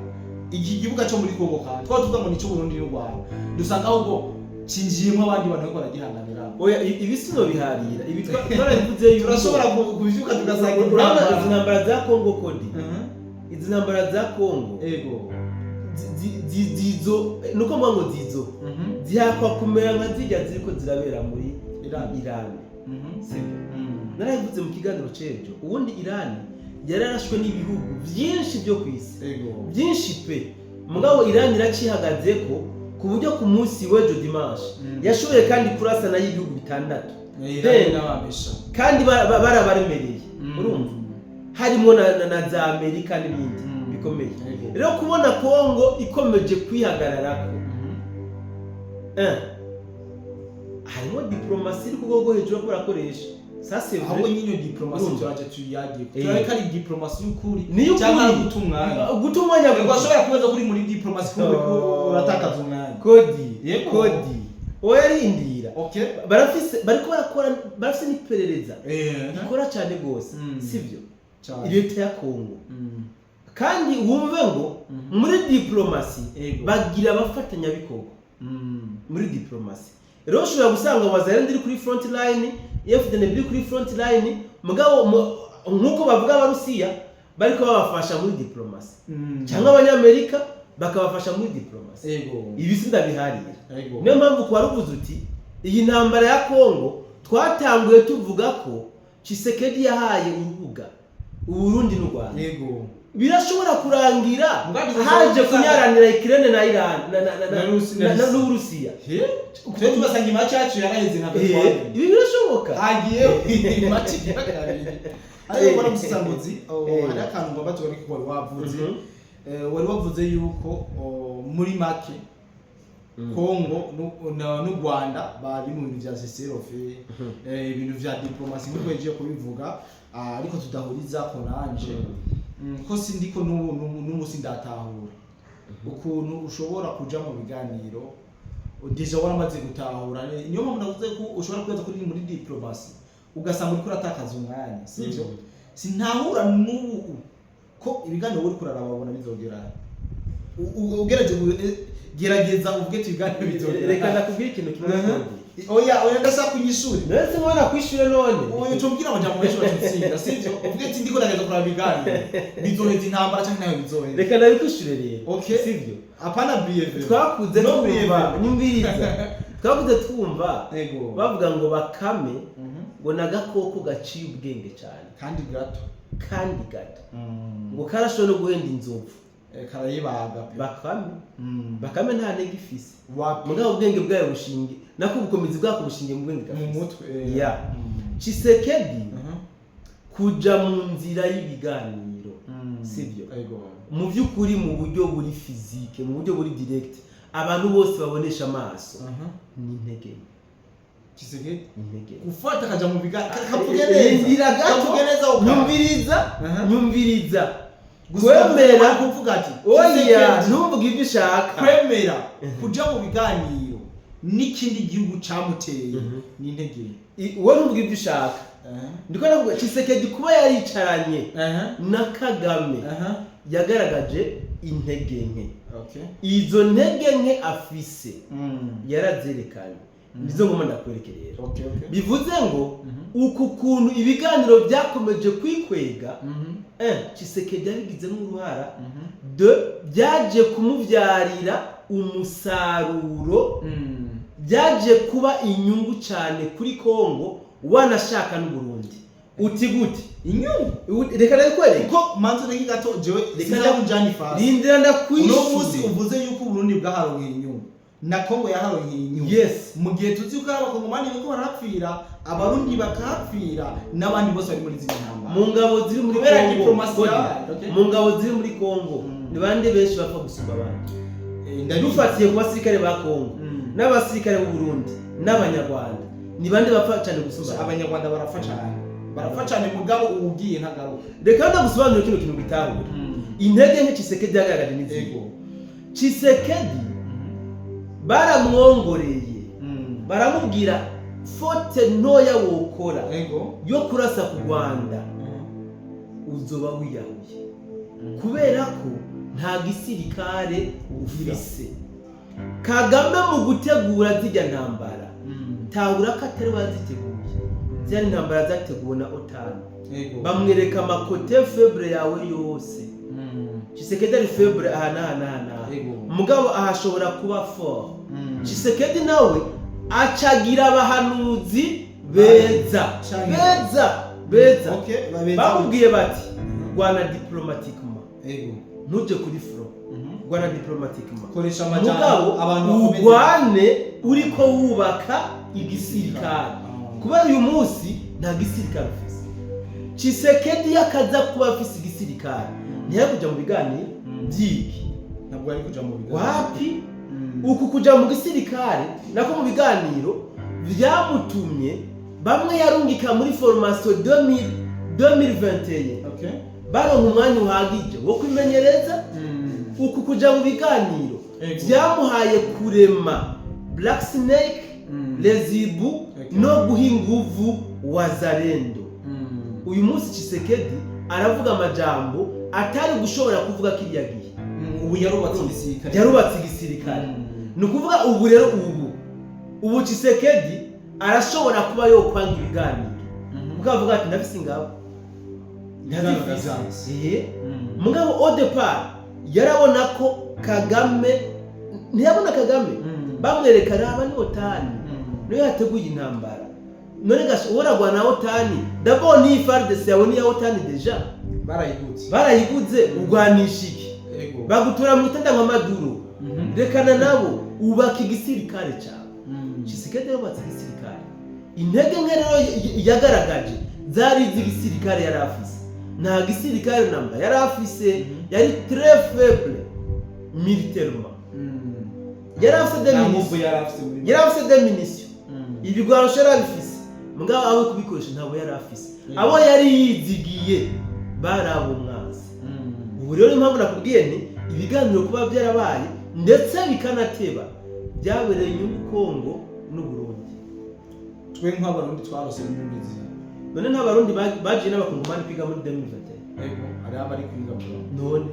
S1: iki gihugu cyo muri Kongo, kandi twaba tuvuga ngo ni cy'Uburundi n'u Rwanda, dusanga ahubwo cinjiyemo abandi bantu bariko baragihanganira.
S2: Oya, ibi sino biharira ibi twarabivuze yuko
S1: Turashobora kuvyuka tugasanga
S2: urabona
S1: intambara.
S2: Izi ntambara za Kongo, Kodi, izi ntambara za Kongo zizo nuko mvuga ngo zizo zihakwa kumera nka zirya ziriko zirabera muri
S1: Iran.
S2: Iran, sibyo? Narabivuze mu kiganiro c'ejo. Ubundi Iran yararashwe n'ibihugu byinshi byo ku isi, byinshi pe. Mugabo Iran iracihagaze ko ku buryo ku munsi w'ejo dimanche yashoboye kandi kurasana y'ibihugu bitandatu.
S1: Iran n'ababesha.
S2: Kandi barabaremereye. Urumva harimo na za Amerika n'ibindi bikomeye. Rero kubona Kongo ikomeje kwihagararako, harimo diplomatie iri ku rwego rwo hejuru ko barakoresha. Ça c'est
S1: Ahubwo
S2: vrai.
S1: nyine diplomatie,
S2: Urumva.
S1: turaje tuyagiye, turabe ko ari diplomatie y'ukuri
S2: Ni iy'ukuri.
S1: cyangwa ari guta umwanya.
S2: Guta umwanya.
S1: Yego, ashobora kubaza kuri muri diplomatie ko uriko uratakaza umwanya.
S2: Kodi,
S1: Yego.
S2: Kodi, oya, rindira. Barafise, bariko barakora, barafise n'iperereza rikora cyane rwose, sibyo?
S1: Cyane.
S2: Leta ya Kongo, kandi wumve ngo muri diplomatie bagira abafatanyabikorwa. Muri diplomatie rero ushobora gusanga Wazalendo iri kuri front line, FDNB iri kuri front line, mugabo nk'uko bavuga Abarusiya bariko babafasha muri diplomatie, cyangwa Abanyamerika bakabafasha muri diplomatie. Ibi si ndabiharira. Niyo mpamvu kwa ruvuze uti iyi ntambara ya Kongo twatanguye tuvuga ko Tshisekedi yahaye urubuga Uburundi n'u Rwanda. Birashobora kurangira
S1: Mugabe
S2: haje kunyaranira Ukraine na Iran
S1: Na Rusi-
S2: na n'Uburusiya.
S1: Twe tugasanga imatch yacu yaraheze nka
S2: Ibi birashoboka.
S1: Hagiye imatch igira kabiri, ariko mbona musisanguzi hari akantu ngomba tugaruke ko wari wavuze. Wari wavuze yuko muri make Kongo n'u Rwanda bari mu bintu vya cessez-le-feu, ibintu vya diplomatie nk'uko yagiye kubivuga, ariko tudahuriza ko nanje. Ko sindiko n'ubu sindatahura ukuntu ushobora kuja mu biganiro déjà waramaze gutahura. Niyo mpamvu navuze ko ushobora kubaza kuri muri diplomatie ugasanga uriko uratakaza umwanya, sivyo? Sintahura n'ubu ko ibiganiro uriko uraraba ubona bizogera. Ugerageje gerageza uvuge ati ibiganiro bizogera.
S2: Reka ndakubwira ikintu kimwe.
S1: Oya, oya, ndashaka kunyishuri.
S2: None se mwana kwishyura none?
S1: Oya, ucumbwira amajambo menshi bacutsinda, sivyo? Uvuge ati ndiko ndagerageza kuraba ibiganiro bizoheza intambara canke ntayo bizoheza.
S2: Reka ndabikwishyure rero.
S1: Okay.
S2: Sivyo?
S1: Apana BFM.
S2: Twakuze
S1: No.
S2: twumva
S1: BFM.
S2: nyumviriza, twakuze twumva bavuga ngo bakame ngo ni agakoko gaciye ubwenge cyane
S1: kandi gato.
S2: Kandi gato, ngo karashobora no guhenda inzovu.
S1: Karayibaga pe.
S2: Bakame, bakame nta ntege ifise.
S1: Wapi.
S2: Mugabo ubwenge bwayo bushinge nako ubukomezi bwako bushingiye mu bwenge
S1: mu
S2: gafise.
S1: mutwe.
S2: Ya. Tshisekedi kuja mu nzira y'ibiganiro, sibyo?
S1: Ego.
S2: Mu by'ukuri, mu buryo buri physique, mu buryo buri direct, abantu bose babonesha amaso, ni intege nke.
S1: Tshisekedi
S2: Ni intege nke.
S1: Gufata akaja mu biganiro, kavuge neza.
S2: Rindira gato.
S1: Kavuge neza uka
S2: Nyumviriza. Nyumviriza.
S1: Gusa
S2: Kwemera
S1: kuvuga ati
S2: oya,
S1: Tshisekedi
S2: ntuvuge ibyo ushaka.
S1: Kwemera kuja mu biganiro n'ikindi gihugu camuteye ni intege nke.
S2: Wowe ntuvuge ibyo ushaka. Ndiko ndavuga Tshisekedi kuba yaricaranye na Kagame yagaragaje intege nke. Izo ntege nke afise yarazerekanye, nizo ngoma ndakwereke rero.
S1: Okay.
S2: Bivuze ngo uku kuntu ibiganiro byakomeje kwikwega, Tshisekedi yabigizemo uruhara. De byaje kumubyarira umusaruro, byaje kuba inyungu cyane kuri Kongo, wanashaka n'u Burundi. Uti gute?
S1: Inyungu?
S2: Reka ndabikwereke.
S1: Kuko manzi reka gato jewe
S2: Reka
S1: sinakujana ifasi.
S2: Rindira
S1: Uno munsi
S2: ndakwishyura.
S1: uvuze yuko Uburundi bwaharonkeye inyungu na Kongo yaharonkeye inyungu, mu gihe tuzi ko ari abakongomani bariko barahapfira, abarundi bakahapfira, n'abandi bose bari muri zino ntambara.
S2: Mu ngabo ziri muri
S1: Kubera
S2: Kongo,
S1: diplomasi
S2: Godi,
S1: yabaye, okay?
S2: mu ngabo ziri muri Kongo, ni bande benshi bapfa gusumba abandi?
S1: Ndabizi.
S2: Dufatiye ku basirikare ba Kongo n'abasirikare b'u Burundi n'abanyarwanda, ni bande bapfa cyane gusumba abandi?
S1: Abanyarwanda barapfa cyane, barapfa cyane, mugabo uwugiye ntagaruka.
S2: Reka ndagusobanurire kino kintu gitahura. Intege nke Tshisekedi yagaragaje ni zihe? Tshisekedi baramwongoreye, baramubwira faute ntoya wokora yo kurasa ku Rwanda, uzoba wiyahuye, kubera ko nta gisirikare ufise. Kagame mu gutegura zirya ntambara, tahura ko atari baziteguye, ziriya ntambara zateguwe na OTAN. Bamwereka amacôté faible yawe yose. Tshisekedi ari faible aha n'aha n'aha n'aha, mugabo ahashobora kuba fort. Tshisekedi nawe acagira abahanuzi beza.
S1: Canke-
S2: Beza, beza.
S1: Okay, babeza.
S2: Bamubwiye bati rwana diplomatiquement, ntuje kuri front, rwana diplomatiquement,
S1: koresha amajambo
S2: mugabo
S1: abantu bakomeze.
S2: urwane uriko wubaka igisirikare, kubera uyu munsi nta gisirikare ufise. Tshisekedi yakaza kuba afise igisirikare ntiyari kuja mu biganiro byiki.
S1: Ntabwo ari kuja mu biganiro.
S2: Wapi. Uku kuja mu gisirikare nako mu biganiro byamutumye bamwe yarungika muri formation 2000 2021, baronka umwanya uhagije wo kwimenyereza. Uku kuja mu biganiro byamuhaye kurema Black Snake, Les Hiboux, no guha inguvu Wazalendo. Uyu munsi Tshisekedi aravuga amajambo atari gushobora kuvuga kiriya gihe.
S1: Ubu yarubatse igisirikare.
S2: Yarubatse igisirikare. Ni ukuvuga ubu rero, ubu Tshisekedi arashobora kuba yokwanga ibiganiro, kuko avuga ati ndafise ingabo.
S1: Ibiganiro
S2: Ndazifise.
S1: ndavyanse.
S2: Mugabo au départ yarabona ko Kagame, ntiyabona Kagame, bamwereka raba ni OTAN niyo yateguye intambara. None gasha uragwana na OTAN, d'abord ni FARDC yawe ni ya OTAN déjà.
S1: Barayiguze.
S2: Barayiguze, urwanisha iki? Bagutora mu itanda nka Maduro. Rekana nabo, ubaka igisirikare cyawe. Tshisekedi yubatse igisirikare. Intege nke rero yagaragaje zari iz'igisirikare yari afise. Nta gisirikare namba yari afise. Yari très faible militairement. Yari afise des
S1: Nta
S2: munitions.
S1: nguvu yari afise muri
S2: Yari afise des munitions, ibigwanisho yari abifise, mugabo abo kubikoresha ntabwo yari afise. Abo yari yizigiye bari abo mwanzi. Ubu rero impamvu nakubwiye ni ibiganiro kuba byarabaye ndetse bikanateba, byabereye inyungu Kongo n'Uburundi.
S1: Twe nk'Abarundi twarose inyungu izihe?
S2: None nta Barundi bagiye n'Abakongomani kwiga muri 2021?
S1: Ego, hariho abari kwiga mu
S2: None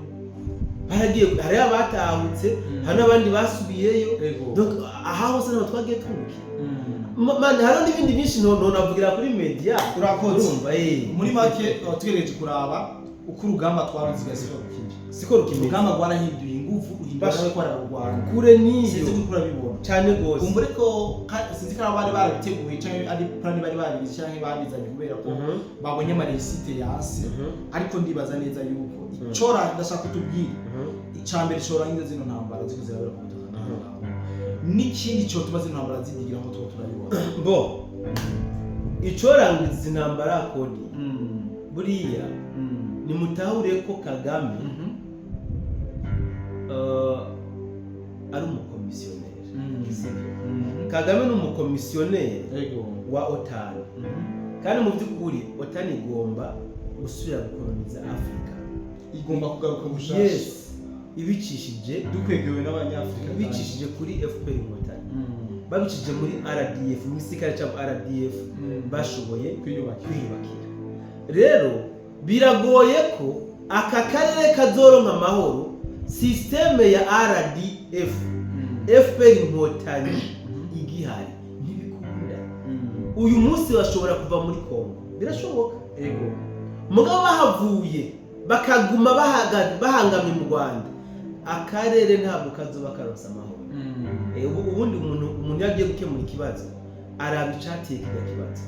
S2: baragiye, hariho abatahutse, hari n'abandi basubiyeyo. Donc aha hose ntabwo twagiye twungukira. Man, hariho n'ibindi byinshi ntonavugira kuri media.
S1: Urakoze.
S2: Urumva, eh.
S1: Muri make, tugerageje kuraba uko urugamba twaruziga, siko rukiri.
S2: Siko rukimeze.
S1: Urugamba rwarahinduye ingufu, ruhindura
S2: Basha.
S1: nawe ko ararurwana.
S2: Kure niyo.
S1: Sinzi ko urabibona.
S2: Cyane rwose.
S1: Kumbure ko sinzi ko bari barabiteguye canke ari plan bari babigize canke babizanye kubera ko babonye ama réussite yase. Ariko ndibaza neza yuko icora ndashaka kutubwira, ica mbere corangiza zino ntambara ziko zirabera ku butaka bw'aho, n'ikindi cotuma zino ntambara zidigira nko tuba turabibona.
S2: Bo icorangiza izi ntambara, kodi, buriya nimutahure ko Kagame ari umukomisiyoneri. Sibyo? Kagame ni umukomisiyoneri wa OTAN. Kandi mu by'ukuri OTAN igomba gusubira gukoloniza Afurika.
S1: Igomba kugaruka bushasha.
S2: Yes, ibicishije
S1: Dukwegewe n'Abanyafurika.
S2: Ibicishije kuri FPR Inkotanyi, babicishije muri RDF, mu gisirikare cya RDF. Bashoboye
S1: kwiyubakira.
S2: Kwiyubakira. Rero biragoye ko aka karere kazoronka amahoro système ya RDF, FPR Inkotanyi igihari. Ntibikunda. Uyu munsi bashobora kuva muri Kongo, birashoboka. Mugabo bahavuye bakaguma bahangamye mu Rwanda, akarere ntabwo kazoba karonsa amahoro. Ubundi umuntu iyo agiye gukemura ikibazo araba icateye kirya kibazo.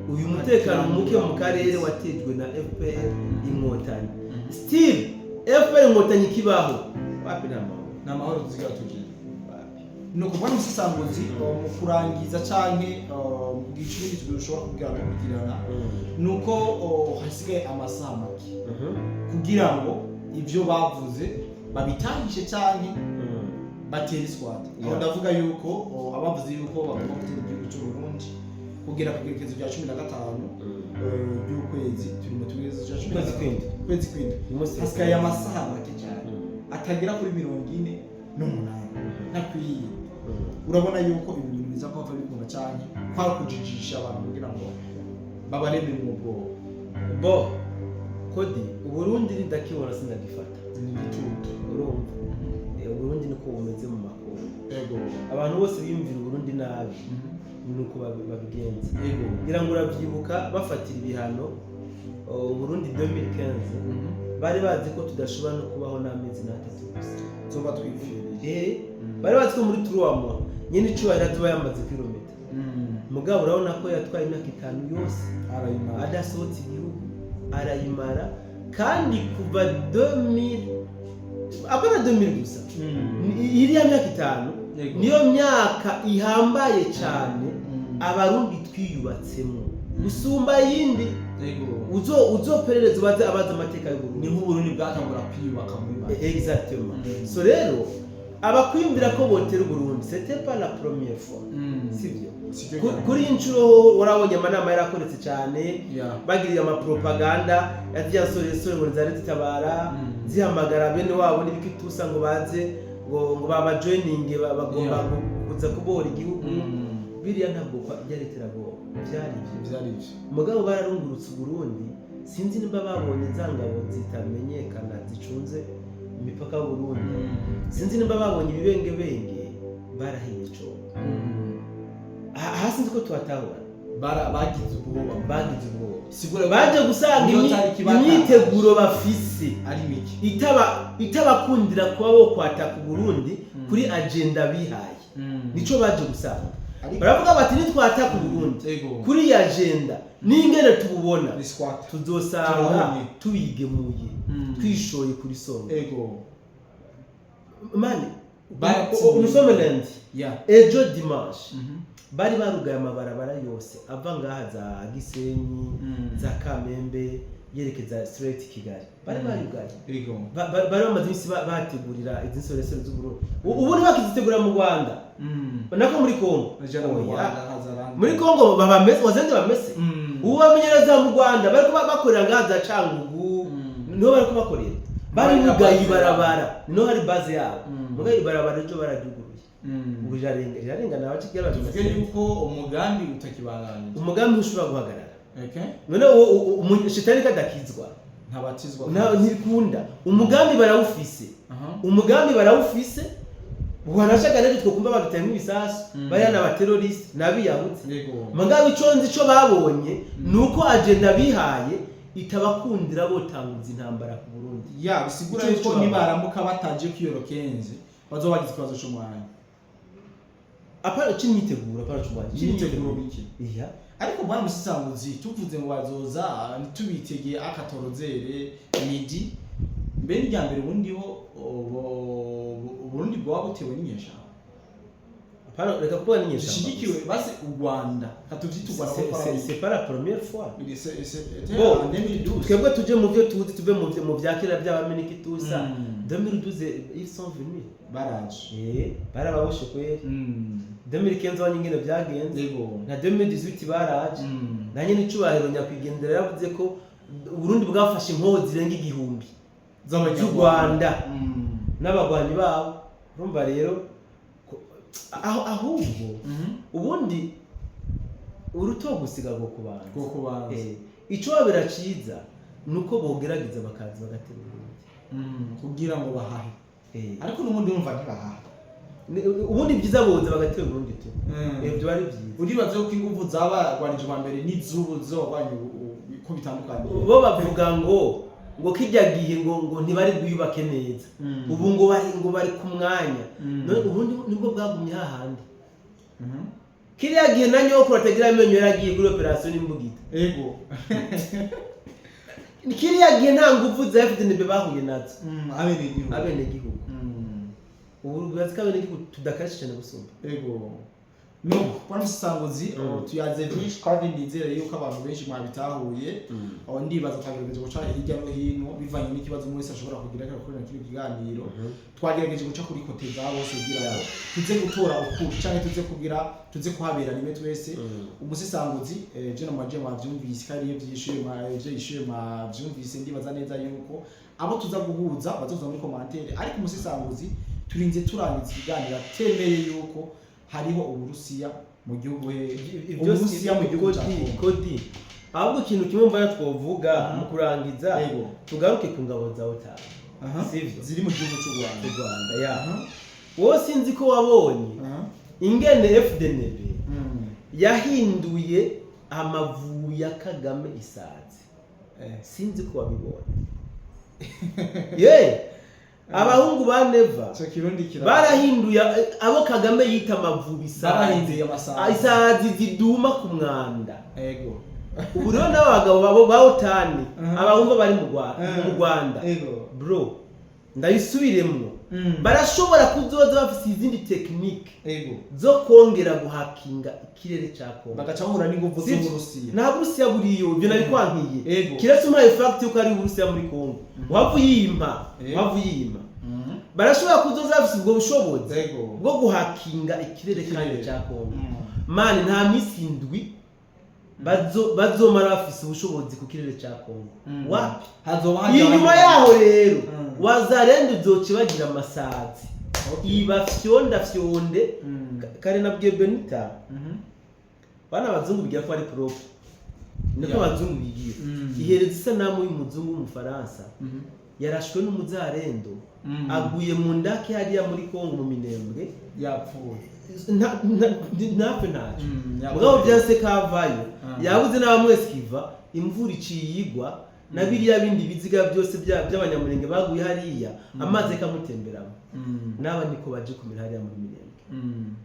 S2: Uyu mutekano muke mu karere watejwe na FPR Inkotanyi. Still FPR Inkotanyi kibaho, wapi, nta mahoro.
S1: Ni amahoro tuzigira tugira.
S2: Wapi.
S1: Ni ukuvuga n'umusesanguzi, mu kurangiza canke mu kugira ikindi dushobora kubwira dukurikirana, ni uko hasigaye amasaha make kugira ngo ibyo bavuze babitahishe canke batere squad aho. Ndavuga yuko abavuze yuko bagomba gutera igihugu cy'u Burundi kugera ku byerekezo bya 15 by'ukwezi turi mu tugezo cya cumi na
S2: Ukwezi
S1: gatanu.
S2: kw'indwi.
S1: Ukwezi kw'indwi.
S2: Umunsi
S1: Hasigaye amasaha make cyane atagera kuri 48, ntakwiye. Urabona yuko ibi bintu biza kuhava bikunda cyane kwari kujijisha abantu kugira ngo babareme mu bwoba?
S2: Bo kodi, Uburundi ndakibona sindagifata.
S1: Ni igitutu.
S2: Urumva, Uburundi niko bumeze mu makungu. Abantu bose biyumvira Uburundi nabi, nuko babigenza. Ngira ngo urabyibuka bafatira ibihano Uburundi 2015, bari bazi ko tudashobora no kubaho n'amezi n'atatu gusa.
S1: Tuba twipfiriye.
S2: Bari bazi ko muri 3 mois nyine icubahiro azoba yamaze kwirometa. Mugabo urabona ko yatwaye imyaka 5 yose
S1: arayimara
S2: adasohotse igihugu, arayimara. Kandi kuva 2000, apana 2000 gusa, iriya myaka 5 niyo myaka ihambaye cyane Abarundi twiyubatsemo gusumba yindi. Uzoperereza ubaze abazi amateka
S1: Ni
S2: y'Uburundi.
S1: nk'Uburundi bwatangura kwiyubaka muri make.
S2: Exactement. So rero abakwiyumvira ko botera Uburundi, c'était pas la première fois, sibyo?
S1: Sibyo cyane.
S2: Kuri iyi nshuro warabonye amanama yarakoretse cyane, bagiriye amapropaganda ya soresore ngo zari zitabara, zihamagara bene wabo n'ibikitusa ngo baze ngo babajoininge, bagomba kuza kubohora igihugu. Biriya ntabwo byari iterabwoba, byari ibyo.
S1: Byari ibyo.
S2: Mugabo bararungurutse Uburundi, sinzi nimba babonye za ngabo zitamenyekana zicunze imipaka y'Uburundi, sinzi nimba babonye ibibengebenge, barahiye icobo. Aha sinzi ko tuhatahura.
S1: Bagize ubwoba.
S2: Bagize ubwoba.
S1: Sigura
S2: Baje gusanga
S1: niyo tariki batangaje.
S2: imyiteguro bafise
S1: ari mike,
S2: itaba itabakundira kuba bo kwataka Uburundi kuri agenda bihaye. Nico baje gusanga.
S1: Ariko
S2: Baravuga bati nitwataka Uburundi kuri iyi agenda n'ingene tububona,
S1: ni squat.
S2: tuzosanga
S1: Turabonye.
S2: tubigemuye, twishoye kuri Songa. Mani,
S1: Baratsinze.
S2: nous sommes lundi, ejo dimanche bari barugaye amabarabara yose ava ngaha za Gisenyi, za Kamembe, yerekeza straight Kigali, bari bayugaye. Bari bamaze iminsi bategurira izi nsoresore z'Uburundi. Ubu ntibakizitegura mu Rwanda, nako muri Kongo.
S1: Bajana mu
S2: Oya.
S1: Rwanda haza abandi.
S2: Muri Kongo babamese, wazende bamese. Ubu bamenyereza mu Rwanda bariko bakorera ngaha za Cangugu, niho bariko bakorera. Bari
S1: Bari na
S2: bugaye
S1: base
S2: ibarabara, niho hari base yabo. Mugaye ibarabara ejo bararyuguruye. Ubu rirarengana abakigera.
S1: Tuvuge yuko umugambi utakibandanije?
S2: Umugambi ushobora guhagarara. None shetani kadakizwa?
S1: Ntabatizwa.
S2: Ntibikunda. Umugambi barawufise. Umugambi barawufise, wanashaka rero twokumva badutema ibisasu. Bariya ni abateroriste n'abiyahutse. Mugabo ico nzi, ico babonye ni uko agenda bihaye itabakundira botanguza intambara ku Burundi.
S1: Ya, bisigura
S2: Ico
S1: yuko
S2: nico babonye.
S1: nibaramuka bataje kwiyoro kenze, bazoba bagize ikibazo c'umwanya.
S2: Apana c'imyiteguro, apana c'umwanya.
S1: Imyiteguro biki.
S2: Iya.
S1: Ariko bwana musisanguzi, tuvuze ngo bazoza ntitubitegeye akatorozere midi, mbe n'irya mbere ubundi ho Uburundi bwoba butewe n'inyeshamba?
S2: Apana, reka kuvuga n'inyeshamba.
S1: Zishigikiwe basi u Rwanda, katuvyite u Rwanda kuko
S2: C'est pas la première fois.
S1: C'était
S2: Bon,
S1: en 2012.
S2: Twebwe tuje mu byo tuzi, tuve mu vya kera by'abameneki tusa. 2012 ils sont venus.
S1: Baraje.
S2: Barababoshe kweri. 2015 wanye ingene byagenze. Na 2018 baraje. Na nyene icubahiro nyakwigendera yaravuze ko Uburundi bwafashe inkoho zirenga 1000 z'u Rwanda n'abagwanyi babo. Urumva rero aho ahubwo ubundi uruto gusiga ngo kubanza.
S1: Bwo kubanza.
S2: Ico babera ciza nuko bogerageza bakaza bagatera Uburundi.
S1: Kugira ngo bahahe. Ariko n'ubundi wumva ntibahaha.
S2: Ubundi byiza boza bagatera Uburundi tu. Byo ari byiza.
S1: Uribaza yuko inguvu zabarwanije ubwa mbere n'izubu zobanye ko bitandukanye?
S2: Bo bavuga ngo kijya gihe ngo ntibari bwiyubake neza. Ubu ngo bari ku mwanya. None ubundi nibwo bwagumye hahandi. Kiriya gihe na nyokuru atagira amenyo yaragiye kuri opération n'imbugita. Kiriya gihe nta nguvu za FDNB bahuye nazo.
S1: Abenegihugu.
S2: Abenegihugu. Ubu rwazi ko abenegihugu tudakarisha cyane gusumba.
S1: Ego. No, bwana Musanguzi, tuyaze byinshi kandi nizere yuko abantu benshi mwabitahuye. Aho ndibaza twagerageje guca hirya no hino bivanye n'ikibazo umwe wese ashobora kugira akakorera kino kiganiro. Twagerageje guca kuri côté za bose kugira ngo tuze gutora ukuri canke tuze kugira tuze kuhabera rimwe twese. Umusisanguzi, je na maje mwavyumvise kandi iyo vyishuye ivyo yishuye mwavyumvise. Ndibaza neza yuko abo tuza guhuza bazoza muri commentaire, ariko umusisanguzi turinze turangiza ikiganiro atemeye yuko hariho Uburusiya mu gihugu he,
S2: Ibyo
S1: Uburusiya mu gihugu ca
S2: kodi
S1: Congo.
S2: Kodi, ahubwo ikintu kimwe mbona twovuga mu kurangiza, tugaruke ku ngabo za OTAN. Sivyo?
S1: Ziri mu gihugu cy'u Rwanda.
S2: Cy'u Rwanda, ya. Wowe sinzi ko wabonye ingene FDNB yahinduye amavubi ya Kagame isazi. Sinzi ko wabibonye ye, abahungu ba Neva
S1: Ico kirundi kira
S2: barahinduye abo Kagame yita amavubi isazi.
S1: Barahinduye amasazi.
S2: Isazi ziduma ku mwanda. Ubu rero n'abagabo babo ba OTAN, abahungu bari mu Rwanda, mu Rwanda, bro, ndabisubiremwo, barashobora kuzoza bafise izindi technique zo kongera guhakinga ikirere ca Kongo.
S1: Bagaca bahura n'inguvu
S2: Sivyo?
S1: z'Uburusiya.
S2: Nta Burusiya buriyo, ibyo nabikwankiye. Kiretse umpaye fact yuko ari Uburusiya muri Kongo, wava uyimpa. Wava uyimpa. Barashobora kuzoza bafise ubwo bushobozi bwo guhakinga ikirere kandi
S1: Ikirere.
S2: ca Kongo. Mani, nta misi 7 bazomara bafise ubushobozi ku kirere ca Kongo. Wapi.
S1: Hazoba hajya
S2: Inyuma
S1: abandi.
S2: yaho rero, wazarenda uzoca bagira amasazi ibafyonda fyonde. Kare nabwiye Benita, bana abazungu bigira ko ari propre, niko abazungu bigira. Ihereza isanamu y'umuzungu w'umufaransa yarashwe n'umuzarendo, aguye mu ndake hariya muri Kongo mu Minembwe.
S1: Yapfuye.
S2: Ntapfe ntacyo.
S1: Yapfuye.
S2: Mugabo byanse kavayo. Yabuze n'abamwesikiva, imvura iciye igwa na biriya bindi biziga byose by'abanyamurenge baguye hariya, amazi akamutemberamo. N'aba niko baje kumera hariya muri Minembwe.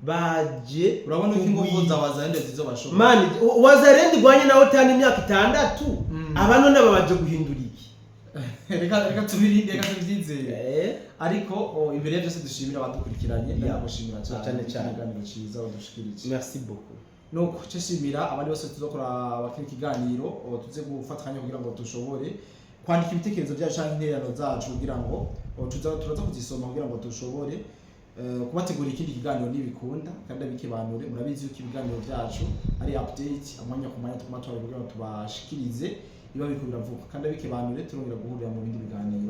S2: Baje
S1: Urabona ko ingufu
S2: kugwira.
S1: za Wazalendo zizobashobora.
S2: Mani, Wazalendo igwanye na OTAN imyaka 6, aba none aba baje guhindura iki?
S1: Reka tubirinde, reka tubyizere. Ariko imbere ya byose dushimira abadukurikiranye. Ndagushimira cyane
S2: Cyane cyane.
S1: ikiganiro cyiza wadushikirije.
S2: Merci beaucoup.
S1: Nuko nshimira abandi bose tuzokora bakiri ikiganiro, tuze gufata akanya kugira ngo dushobore kwandika ibitekerezo byacu cyangwa intererano zacu, kugira ngo turaza kuzisoma kugira ngo dushobore kubategura ikindi kiganiro nibikunda. Kandi abikebanure, murabizi yuko ibiganiro byacu ari update amwanya ku mwanya, tuguma tubaye kugira ngo tubashikirize ibiba biriko biravuga. Kandi abikebanure, turongera guhurira mu bindi biganiro.